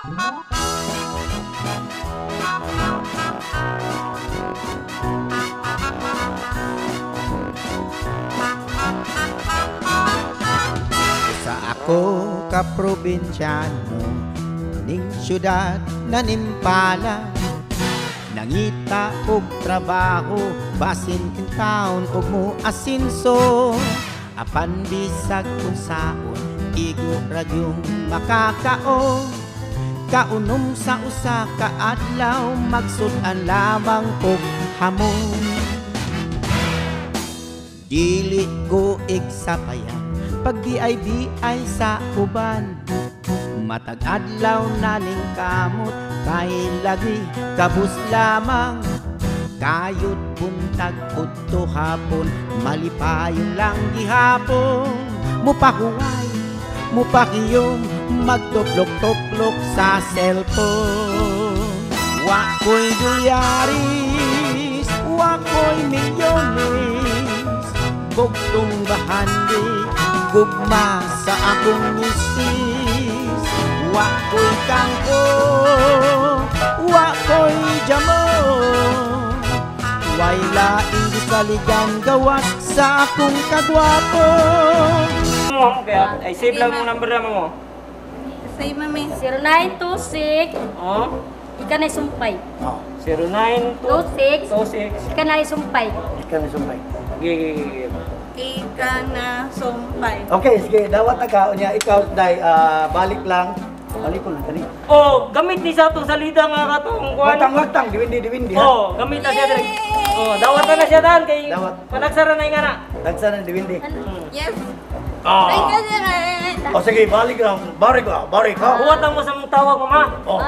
Sa ako ka probinsyano ning syudad na nimpala, nangita og trabaho basin in town og mo asinso. Apan bisag kun saon igo ra gyung makakaon, kaunom sa usa ka adlaw magsud-an lamang og hamon. Dili ko igsapayan pag BIBI sa uban, matag adlaw na ning kamot kay lagi kabus lamang. Kayod buntag udto hapon malipayon lang gihapon, mupahuway mupakiyom magtuplok-tuplok sa cellphone. Wa ko'y dolyaris, wa ko'y milyones, bugtong bahandi gugma sa akong misis. Wa ko'y kangko, wa ko'y jamon, way laing gisaligan gawas sa akong kagwapo. Kaya, ay save lang mong number na mo. Save mami. 0926. Oh? Ika na sumpay. Oh. 0926. 26. Ika na sumpay. Ika na sumpay. Gigi. Ika na sumpay. Okay, sige, dawat na ka. Unya, ikaw, day, balik lang. Balik ko lang, kani. Oh, gamit ni sa atong salida nga katong kuan. Wagtang, wagtang, diwindi, diwindi, ha? Oh, gamit na siya direk. Oh, dawat na siya dan kay panagsara na nga na. Nagsara na diwindi. Yes. Oh. Thank you, sir. Oh, sige, balik lang. Balik ka, balik ka. Huwat lang mo sa mong tawag, mama. Oh.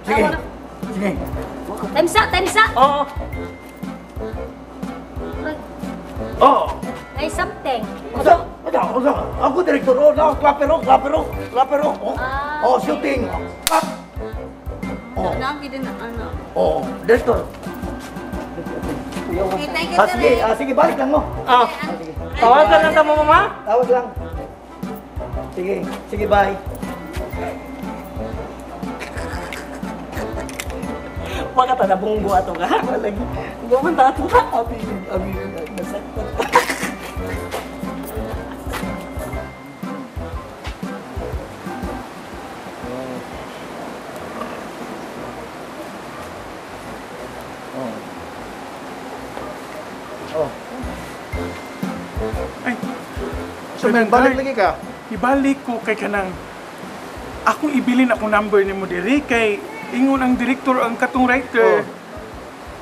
Sige. Sige. Times up, times up. Oo. Oh. Ay, something. Usa, usa, usa. Ako director, oh, na, clapero, clapero, clapero. Oh, oh, shooting. Clap. Oh. Ano. Oh, director. Okay, thank you, Ah, sige, sige, balik lang mo. Ah. Tawagan lang tamo, mama. Tawag lang. Sige, sige, bye. Baka ta nabunggo ato ka. Lagi. Guman ta ato ka. Abi, abi, nasaktan. Oh. Ay, so, man, balik lagi ka? Ibalik ko kay kanang akong ibilin akong number ni mo diri kay ingon ang director ang katong writer. Oh.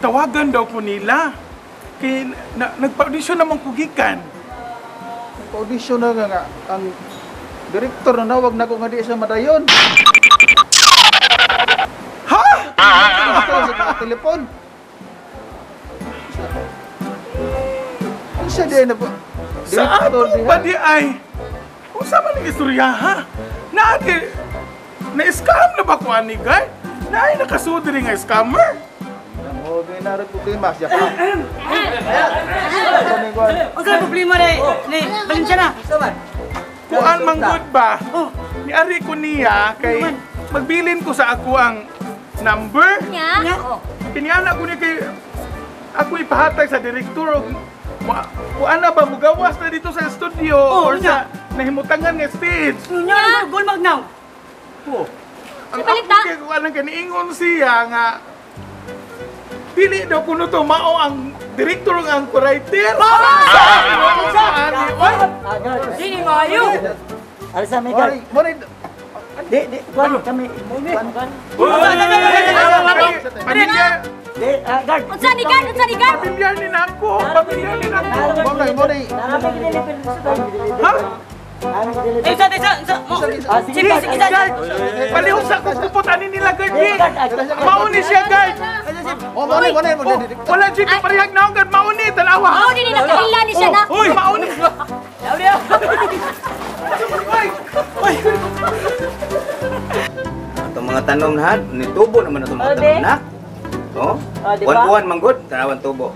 Tawagan daw ko nila. Kay nagpa-audition naman ko gikan. Nagpa-audition na nga ang director na nawag na ko nga di siya madayon. Ha? Sa telepon. Siya di na po. Sa ato ba di ay? Unsa man ang istorya ha? Naati na-scam na ba ko ani guy? Naay nakasud diri nga scammer? Mo na rin problema siya pa. Unsa problema ni ni Valencia na? Kuan man gud ba? Niari ko niya kay magbilin ko sa ako ang number. Nya. Kiniana ko niya kay ako ipahatag sa direktor og kuan na ba mugawas na dito sa studio or sa nahimutangan nga stage. Nya, goal magnaw. Oh. Ang ako kay kuan ang kaniingon siya nga dili daw kuno to mao ang direktor ang writer. Dili maayo. Alsa may guard. Di di kuan kami kuan. Di guard. Unsa ni guard? Unsa ni guard? Pamilyar ni nako. Pamilyar ni nako. Mo nay. Ha? Eh, sa, sa, mo. Sige, sige, guard. Palihog sa kupot ani nila guard. Mauni siya guard. Oh, mauni, mauni, mauni. Wala siya kaparehag na guard, mauni tanawa. Mauni ni nakaila ni siya na. Uy, mauni. Uy. Atong mga tanom na, ni tubo naman atong mga tanom na. Oh, buwan-buwan manggod, tanawan tubo.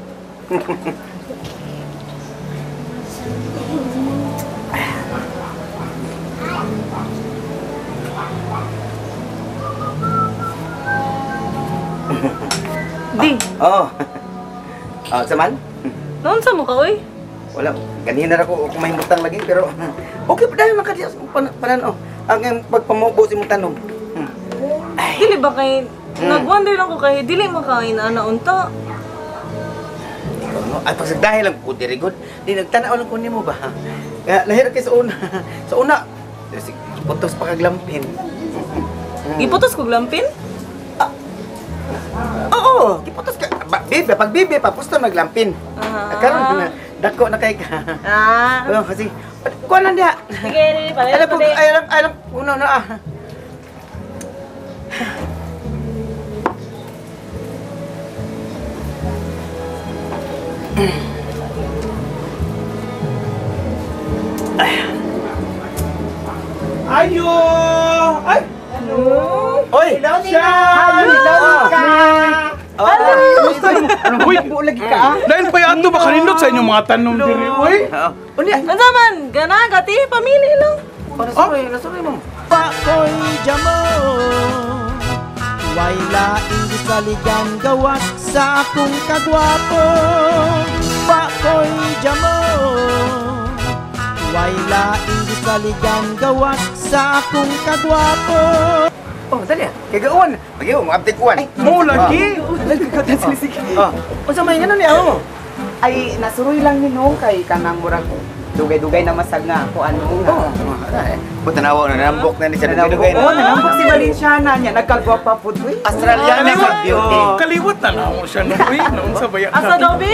Di. Oo. Oh, saman? Naunsa mo ka, oy? Wala, kanina ra ko kumahimutang lagi pero okay pa dahil makadiya panan oh. Ang pagpamubo si mong tanom. Ay. Dili ba kay nag-wonder lang ko kay dili makain ana unta. Ikaw no, ay pagsagdahi lang ko diri good. Di nagtanaw lang ko nimo ba. Kaya lahir kay sa una. Sa una putos pa kaglampin. Giputos ko glampin? Oo, giputos ka. Bibe, pag bibe pa pusto maglampin. Karon na dako na kay ka. Ah. Oh, kasi kuan lang diha. Sige, pala. Alam alam uno na ah. Ayo! Ay! Hello! Oy! Hello! Hello! Uy! Dahil pa yato ba kanindot sa inyong mga tanom diri, uy? Unya! Ano man? Gana, gati, pamili lang. Nasuroy, nasuroy mo. Pakoy jamo, way laing gisaligan gawas sa akong kagwapo. Pakoy jamo, way laing gisaligan gawas sa akong kagwapo. Oh, dali ah. Kay gauwan. Magiw, mo-update uwan. Mo lagi. Oh, unsa may ngano ni ako? Ay, nasuroy lang ni nung kay kanang murag dugay-dugay na masag nga ako ano nga. Oh, oh. Tanawa na nambok na ni siya dugay-dugay Oo, na. nanambok si Valenciana niya. Nagkagwapa po uy. Australiana sa beauty. Kaliwat na lang ako siya no, uy. Noon sa bayak Asa daw, be?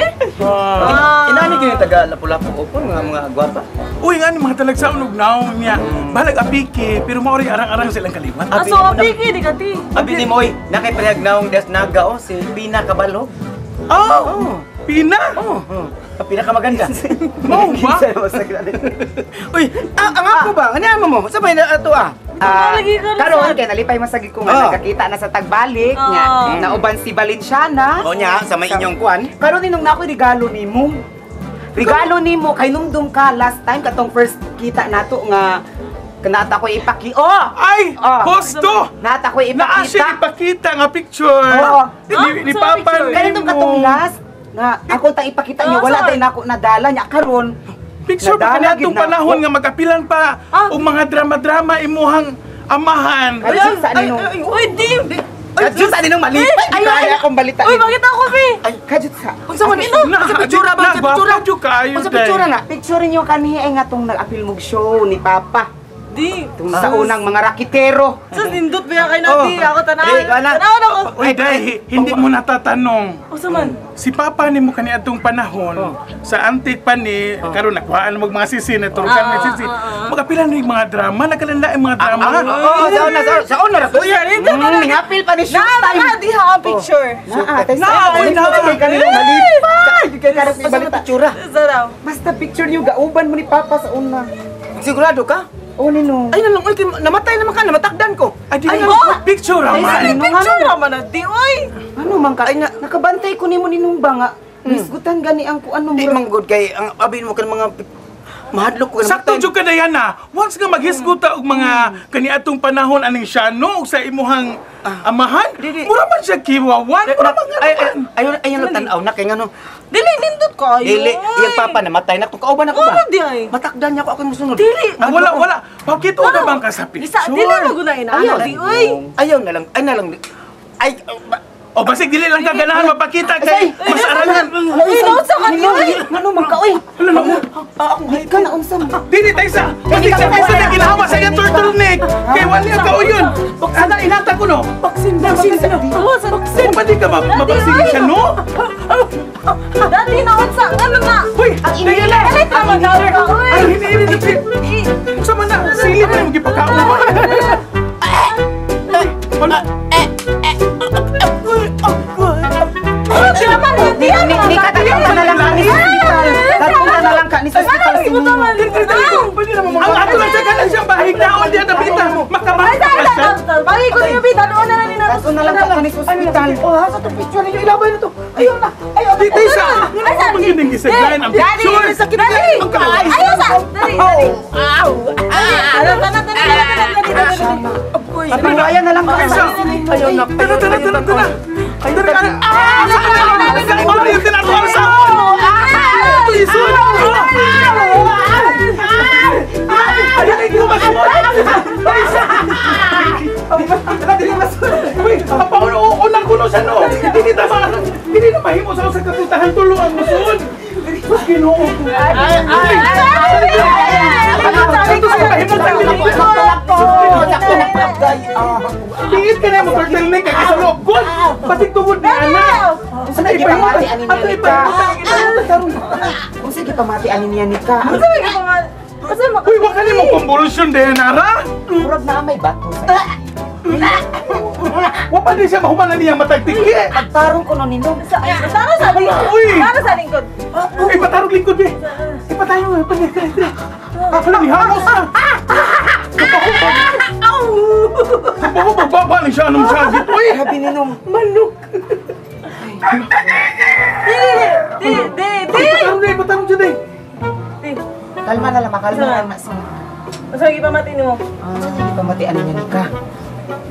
Inani kayo taga Lapu-Lapu upon nga mga gwapa. Uy, nga ni mga talagsaon og naong niya. Balag apiki, pero maori arang-arang silang kaliwat. Aso apiki, di kati. Abi ni Moy, nakay parehag naong das naga oh si Pina Kabalo. Oh! Pina! Oh, ang pinakamaganda. Mo ba? Uy, ang ako ba? Ano mo? Sa may na ato ah? Karon kay nalipay masagi ko nga nagkakita na sa tagbalik nya. Nauban si Valenciana. O nya, sa may inyong kuan. Karon ninong na ako regalo nimo. Regalo nimo kay numdum ka last time katong first kita nato nga kanata ko ipaki. Oh! Ay! Hosto! Nata ko ipakita. Naa siya ipakita nga picture. Oo. Ni Papa nimo. Kanitong katong last nga ako ta ipakita niya wala tay nako nadala niya karon. Picture pa kaniadtong panahon nga magapilan pa og mga drama-drama imuhang amahan. Ay, uy, dim. Kadjut sa ninong malipay. Ay, ay, akong balita. Uy, bakit ako, be? Ay, kadjut sa. Unsa man ito? Sa picture ba? Sa picture. Unsa picture na? Picture niyo kanhi ay nga tong nag-apil mog show ni Papa. Di. Tung sa unang mga rakitero. Sa nindot ba kay nati? Ako tanaw. Tanaw ako. Uy, dahil hindi mo natatanong. Unsa man? Si Papa nimo kaniadtong panahon sa antik pa ni karon nakuhaan mo mga sisi na turukan mga sisi. Magapilan ni mga drama, nagkalanla ang mga drama. Oo, sa una sa una ra to. Ningapil pa ni showtime. Naa diha ang picture. Naa, tay sa. Naa, kanino malipay. Kay karon balita. Picture. Sa daw. Basta picture niyo gauban mo ni Papa sa una. Sigurado ka? Oh, nino. Ay, nalang, uy, namatay naman ka, namatakdan ko. Ay, di na, picture raman. Ay, picture raman na, di, oy. Ano man ka, ay, nakabantay ko nimo ninong ba nga, misgutan gani ang kung ano mo. Di man good kay, ang abin mo ka ng mga, mahadlok ko. Sakto jud ka, Diana. Once nga maghisguta og mga kaniadtong panahon aning siya, no, sa imuhang amahan, mura man siya kiwawan, mura man nga naman. Ayun, ayun lang tanaw na, kay nga no. Dili, nindot kayo. Dili, iyang papa namatay na. Kung kauban ako ba? Ano di ay? Matakdan niya ako, ako yung musunod. Dili. Wala, wala. Pakita na bang ka sa picture? Dili na guna inaana, di, uy. Ayaw na lang, ay na lang. Ay, o basig dili lang kaganahan mapakita kay mas arangan. Uy, naunsa ka ni uy. Ngano man ka, uy? Ano na mo? Akong ka na unsa mo. Dili tay sa. Basig sa tay sa ginawa sa iyang turtleneck. Kay wala ka uyon. Ana inata ko no. Baksin, baksin. Baksin. Pwede ka mabaksin siya no? Dati naunsa, ano na? Uy, ang inila. Ay, tama na ka, uy. Ang hinihiling ni Unsa man na? Sili pa yung gipakaon mo. Wala. Ni katatong na lang ka ni sa hospital. Tatong na lang ka ni sa hospital. Ang ato lang sa kanan siyang bahig naon diya dabita. Makabata ka siya. Bagay ko niyo bita doon na lang ni Tatong na lang ka ni sa hospital. Oh, ha sa to picture ninyo ilabay na to. Ayaw na. Ayaw na. Dito sa. Ano man yun ang gisaglayan ang picture? Dali. Ayaw sa. Dali. Aw. Ano tana tana tana tana. Papiwaya na lang ka. Ayaw na. Tara tara tara tara. Dali ka na. Ah! Ano yung tinatuwa sa ako? Ay, ay, ay, unang kuno siya no. Hindi na hindi na mahimo sa sa kaputahan tuluan mo sud. Mas Ginoo ko. Ay ay. Tingit ka na mo turtleneck kay sa loob ko. Pati tungod ni ana. Unsa gipamati ani niya nika? Unsa gipamati ani niya nika? Unsa may gipamati? Uy, wa kani mo convulsion din ara. Murag na may bato sa. Wa pa din siya mahuman na niya matagtiki. Pagtarong ko no nino. Patarong sa lingkod. Patarong sa lingkod. Ay, patarong lingkod be. Ipatayo, ipatayo. Hala, nihamos na. Kapaho, magbaba ni siya anong sakit. Uy! Grabe ninong. Manok. Di, di, di. Patarong di, patarong siya di. Kalma na lang, kalma na lang. Unsa gipamati nimo? Gipamati ani niya nika.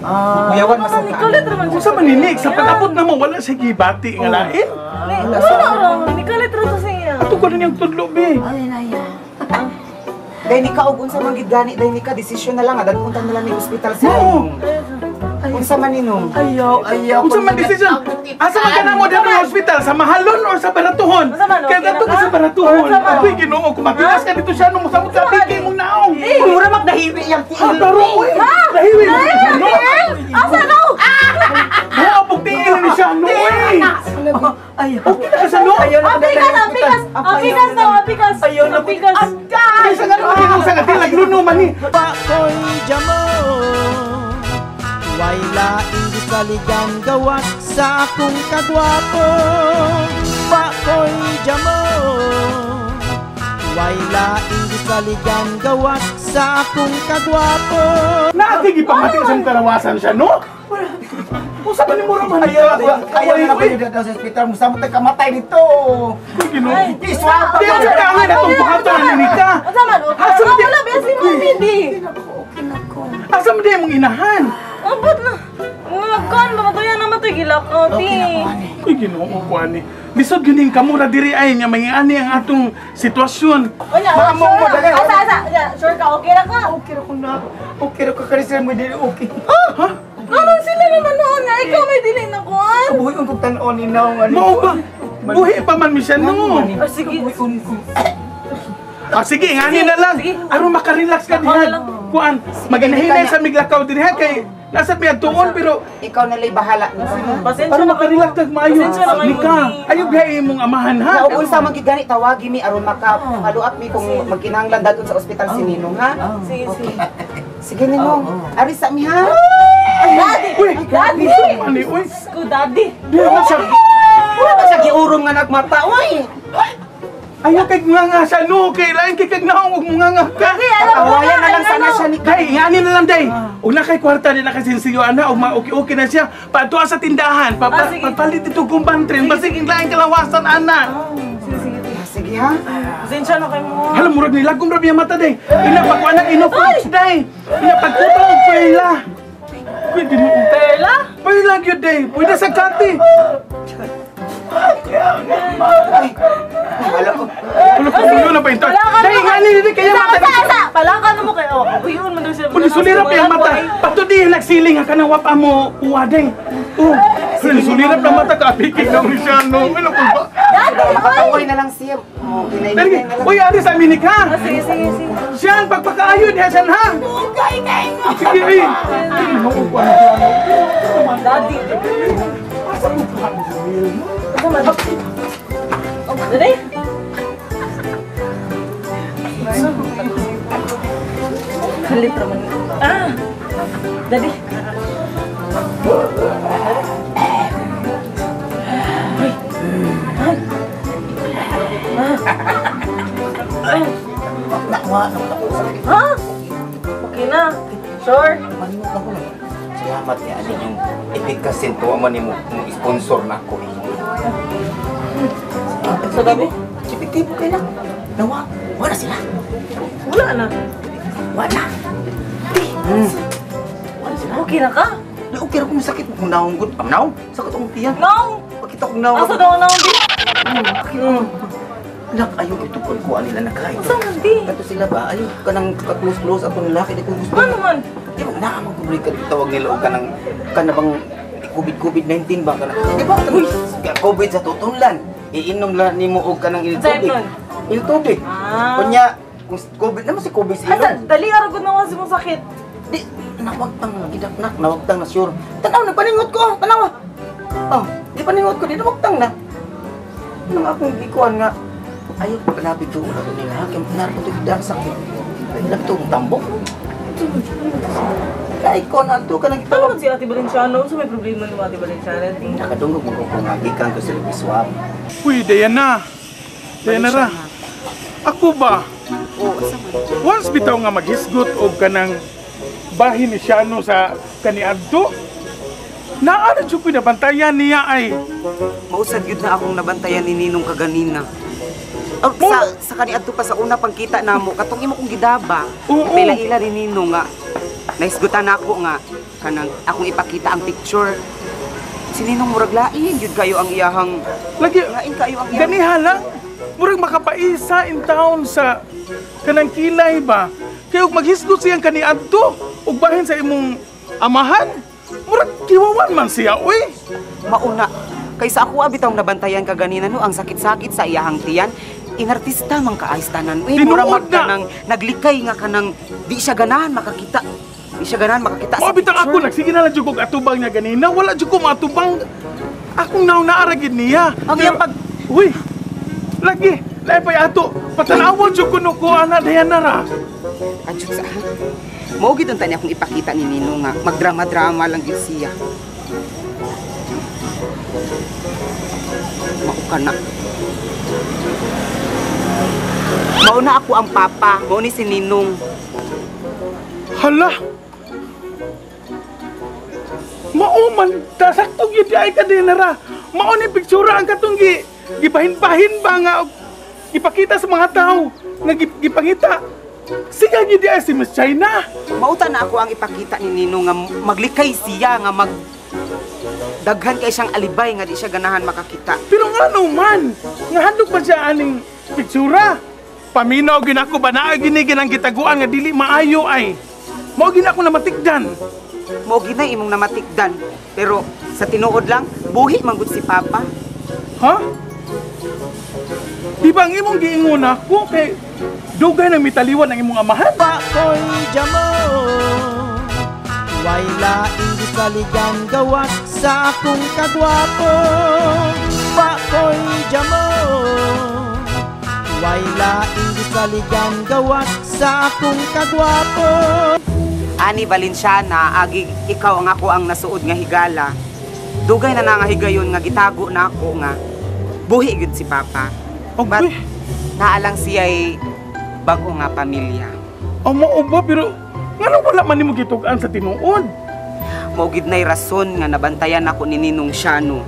Kuyawan mas Nikalit raman siya. Unsa man ni Nick, sa pag-abot na mo wala siya gibati nga lain. Wala ra, nikalit ra to sa iya. Ato ko na niyang tudlo be. Ay naya. Day nika og unsa man gid gani day nika desisyon na lang adadpuntan na lang ni ospital sila. Oo. Unsa man ninong? Ayaw, ayaw. Unsa man desisyon? Asa man ka na mo dito hospital? Sa Mahalon or sa Baratuhon? Kaya dato ka sa Baratuhon. Agoy Ginoo, kung matiwas ka dito siya nung musamot sa piki mong naong. Mura magdahiwi yang tiil. Taro oy. Dahiwi. Asa daw? Naabog tiil ni siya no oy. Ayaw. Okay na ka sa no. Apikas, apikas. Apikas daw, apikas. Ayaw na apikas. Kaysa nga naman ginoo sa nga lagluno man ni. Pakoy jamo way laing gisaligan gawas sa akong kagwapo. Pakoy jamo way laing gisaligan gawas sa akong kagwapo. Naati gipamati sa karawasan siya no? Unsa man ni mura man? Ayaw, ayaw na ko dito sa ospital. Musamot na kamatay dito. Ginoo. Iswa pa. Di sa kaangay na tong buhaton ni Nika. Unsa man? Wala ba si Mami di? Asa man di imong inahan? Abot na. Nagkuan ba matuya na matoy gilakaw ti. Uy, Ginoo ko ani. Lisod gyud ning kamura diri ay nya mangiani ang atong sitwasyon. Unya, Maamo mo dagay. Asa asa, sure ka okay ra ka? Okay ra ko na. Okay ra ko kani sir mo dili okay. Ha? Naman sila naman noon nga ikaw may dili na kuan. Buhi kog tan-on ni naong ani. Mao ba? Buhi pa man mi siya no. Ah, sige. Buhi ko. Ah, sige, ngani na lang. Aron makarelax ka diha. Kuan, maginahinay sa miglakaw dinha kay nasa mi adtuon pero ikaw na lay bahala ni Pasensya para na makarelax kag maayo. Pasensya na kayo, Nika, Mami. ayo biyahe imong amahan ha. Na unsa man gid gani tawagi mi aron maka follow up mi kung magkinahanglan dadon sa ospital si Ninong ha. Sige, sige. Sige Ninong, ari sa mi ha. Daddy! Uy, Daddy! Ani, uy. Ko daddy. Di man siya. Wala ba siya giurong nga nagmata oy? Ayaw kay nga nga siya no, kay lain kay kag naong og mga nga ka. Tawayan na lang sana siya ni Day, ngani na lang day. Og na kay kwarta din na kay sinsiyo ana og ma-okay-okay na siya. Padua sa tindahan, Ah, sige. papalit dito kumbantrin, basig ang laing kalawasan ana. Sige, sige. Sige ha. Pasensya na kayo mo. Hala murag nilagom ra biya mata day. Ina pagkuan ang ino fruits day. Ina pagkuta og perla. Pwede mo. Perla? Perla gyud day. Pwede sa kati. Wala ko. Wala ko mulo na pa ito. Day ngani ni kaya mata. Asa, asa! Palangka na mo kayo. Uy, yun man daw siya. Uli sulirap yung mata. Patudi nagsiling ha kanang wapa mo uwa day. Oh, sulirap na mata ka apikit na ni siya no. Ano ko ba? Makataway na lang siya. Oh, Dali, kinainay na lang. uy, ate sa minik ha. Sige, sige, sige. Siyan, pagpakaayon niya siyan ha. Sige, eh. Ay, ginoo ko ano siya, no. Daddy. Asa mo pa ni si Will, no? Asa man? Oh, daddy? Kalit raman. Ah! Daddy. Ha? Okay na. Sure? Salamat kay ani yung epikasin tuwa man nimo sponsor na ako. Sa gabi? Epektibo kay na. Nawa, wala sila. Wala na. Wala. Okay na ka? Di okay ra kung sakit kung naong gud. Ang naong, sakit akong tiyan. Naong! Pakita kong naong. Asa daw naong di? Anak, ayaw ito kung kuha nila na kain. Asa man di? Kato sila ba? Ayaw ka nang ka-close-close atong lalaki. Di ko gusto. Ano man? Di ba, naamang kubri ka tawag nila o ka ng, ka na bang COVID-19 ba? Ka na, di ba? Uy, COVID sa tutunlan. Iinom lang ni mo og ka ng iltubig. Iltubig. Ah. Kunya, kung COVID naman si COVID sa Asa, ilong. dali ara gud na kasi mong sakit. Di, nawagtang na, gidaknak, nawagtang na sure. Tanaw, nagpaningot ko, tanaw. Oh, di paningot ko, di nawagtang na. Nung akong gikuan nga, ayaw, palapit ko, wala ko nila, kaya narko ito ang sakit. Ilang ito, tambok. Kaikon, ato ka nagtawag. Tawag si Ate Valenciano, unsa may problema ni Ate Valenciano? Nakadungog mo kung nga, gikan ko sila iswap. Uy, Diana. Diana ra. Ako ba? Once bitaw nga maghisgot og kanang bahin ni Shano sa kaniadto, naara jud ko nabantayan niya ay. Mausad gyud na akong nabantayan ni Ninong kaganina. Sa kaniadto pa sa una pangkita namo katong imo kong gidaba. Ipila-ila ni Ninong nga nahisgutan nako nga kanang akong ipakita ang picture. Si Ninong murag lain gyud kayo ang iyahang lagi lain kayo ang iyahang ganiha lang. Murag makapaisa in town sa kanang kilay ba. Kay og maghisgot siyang kaniadto ug bahin sa imong amahan, murag kiwawan man siya uy. Mauna kaysa ako abitong nabantayan kaganina no ang sakit-sakit sa iyahang tiyan. Inartista man kaayos tanan. Uy, mura Tinuod man kanang naglikay nga kanang di siya ganahan makakita. Di siya ganahan makakita sa Mao bitang ako picture. nagsige na lang jud kog atubang niya ganina, wala jud ko maatubang. Akong nauna-ara gid niya. Ang iyang pag uy. Lagi, lahi pa'y ato. Patanawan jud kuno ko ana Diana ra. Adjud sa mao gid unta niya akong ipakita ni Nino nga magdrama-drama lang gid siya. Mao ka na. Mao na ako ang papa, mao ni si Ninong. Hala. Mao man sakto gyud ay ka Diana ra. Mao ni picture ang katong gibahin-bahin ba nga ipakita sa mga tao nga gipangita. Siya gyud ay si Miss China. Mauta na ako ang ipakita ni Nino nga maglikay siya nga mag daghan kay siyang alibay nga di siya ganahan makakita. Pero ngano man, nga handog pa siya aning pictura. Paminaw gid ako ba naa gini ginang gitaguan nga dili maayo ay. Mao gid ako namatikdan. Mao gid na imong namatikdan. Pero sa tinuod lang, buhi man gud si Papa. Ha? Di ba ang imong giingon ako kay dugay nang mitaliwan ang imong amahan? Pakoy jamo, way laing gisaligan gawas sa akong kagwapo. Pakoy jamo, way laing gisaligan gawas sa akong kagwapo. Ani Valenciana, agi ikaw ang ako ang nasuod nga higala. Dugay na nga higayon nga gitago na ako nga buhi gyud si Papa. Okay. But naalang siya'y bago nga pamilya. Oh, mao ba pero ngano wala man nimo gitug-an sa tinuod? Mao gid nay rason nga nabantayan ako ni Ninong Shano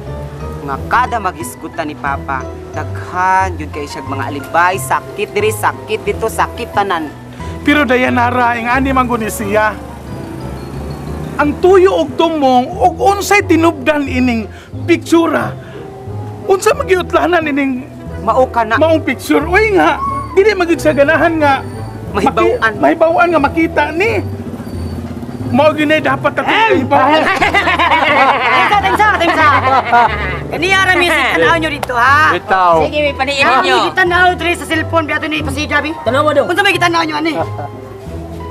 nga kada magisgutan ni Papa, daghan gyud kay siyag mga alibay, sakit diri, sakit dito, sakit tanan. Pero Dayanara, ang ani man guni siya. Ang tuyo og tumong og unsay tinubdan ining pictura. Unsa magiutlanan ining mao ka na maong picture? Uy nga, dili magid siya ganahan nga mahibaw-an. Mahibaw-an nga makita ni. Mao gyud dapat ato hibaw. Timsa, timsa. Kaniya ra music tanaw nyo dito ha. Bitaw. Sige, may paniin ninyo. Ang gitanaw diri sa cellphone biya ni pasiga bi. Tanawa daw. Unsa may gitanaw nyo ani?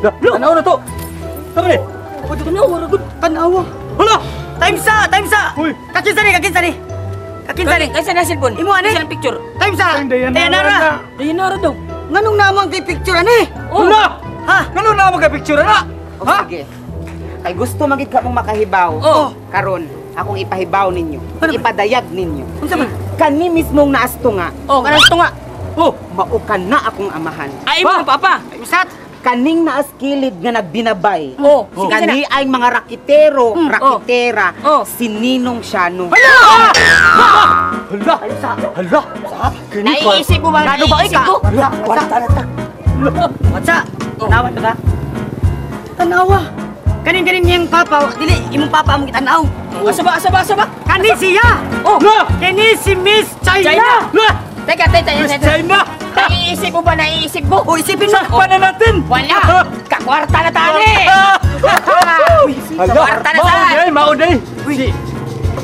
Tanaw na to. Tara. Tanaw ra gud tanawa. Hala, timsa, timsa. Kakinsa ni, kakinsa ni. Kakinsa ni. Kaysa na cellphone. Imo ani? Kaysa na picture. Timsa. Dayanara. Dayanara daw. Nganong namang kay picture ani? Hala! Ha? Nganong namang kay picture ana? Ha? Sige. Kay gusto magid ka mong makahibaw. Oh. Karon, akong ipahibaw ninyo. Ipadayag ninyo. Unsa man? Kani mismong naasto nga. Oh, kanasto nga. Oh, mao ka na akong amahan. Ay, imong papa. Misat. Kaning naas kilid nga nagbinabay. Oh, Kani ay mga rakitero, rakitera, si Ninong Shano. Hala! Hala! Hala! Naiisip mo ba? Nano ba Naiisip ka? ko? Wala, wala. Wala. Tanawa na ba? Tanawa. Kanin-kanin niyang papa, dili imong papa among gitanaw. Asa ba? Asa ba? Asa ba? Kani siya. Oh. Kani si Miss China. Teka, teka, Miss teka. China! Naiisip mo ba? Naiisip mo? O isipin mo. Sakpan na natin! Wala! Kakwarta na tani! Kwarta na saan? Maunay, maunay!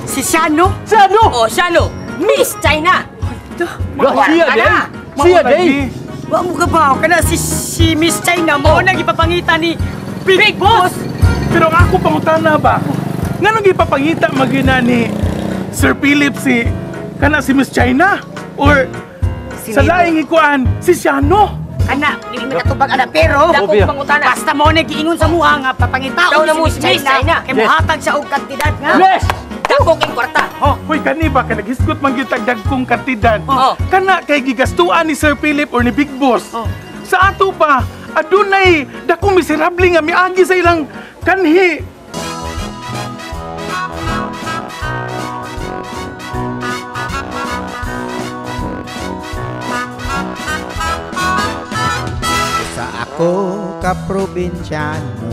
Si Shano. Sano? Oh, siya no! Miss China! Siya Kwarta day! na! Siya day! Wa mo ka ba? Kana si Miss China mo na gipapangita ni Big Boss. Pero ang ako pangutana ba? Nganong gipapangita magyud na ni Sir Philip si kana si Miss China or Si sa Nino. laing ikuan si Shano? Kana dili man katubag ana pero Dakong pangutana. basta mo na giingon sa muha nga papangitaon Daw na mo si Miss China. Kay mohatag siya og kantidad nga. Yes! Dako king kwarta! Oh, hoy kani ba kay naghisgot man gyud tag kong kantidad. Oh. Kana kay gigastuan ni Sir Philip or ni Big Boss. Oh. Sa ato pa adunay dakong miserable nga miagi sa ilang kanhi. Sa ako ka probinsyano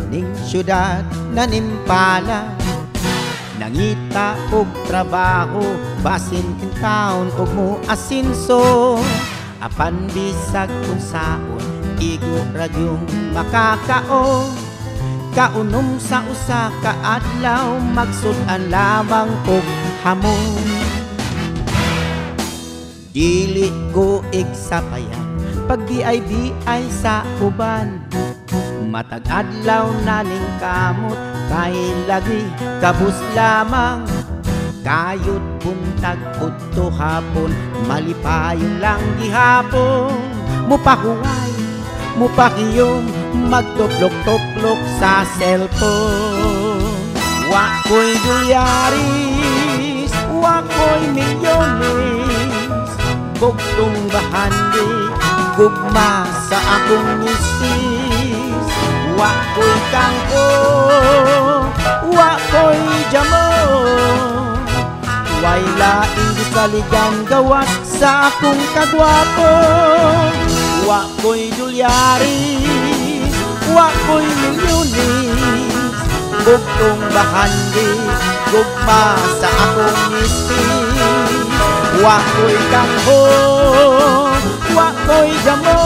ning syudad na nimpala, nangita og trabaho basin kintaon og mo asinso, apan bisag kun saon igo ra gyung makakaon, kaunom sa usa ka adlaw magsud-an lamang og hamon. Dili ko igsapayan pag di ay sa uban, matag adlaw na ning kamot kay lagi kabus lamang, kayod buntag udto hapon malipayon lang gihapon, mupahuway mupakiyom magtuplok-tuplok sa cellphone. Wa ko'y dolyaris, wa ko'y milyones, bugtong bahandi gugma sa akong misis. Wa ko'y kangko, wa ko'y jamo, way laing gisaligan gawas sa akong kagwapo. Wa ko'y dolyaris, wa ko'y milyones, bugtong bahandi gugma sa akong misis. Wa ko'y kangko, wa ko'y jamo,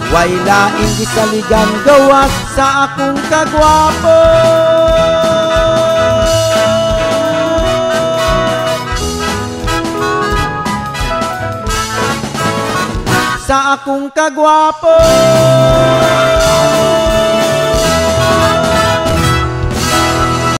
way laing gisaligan gawas sa akong kagwapo. Sa akong kagwapo.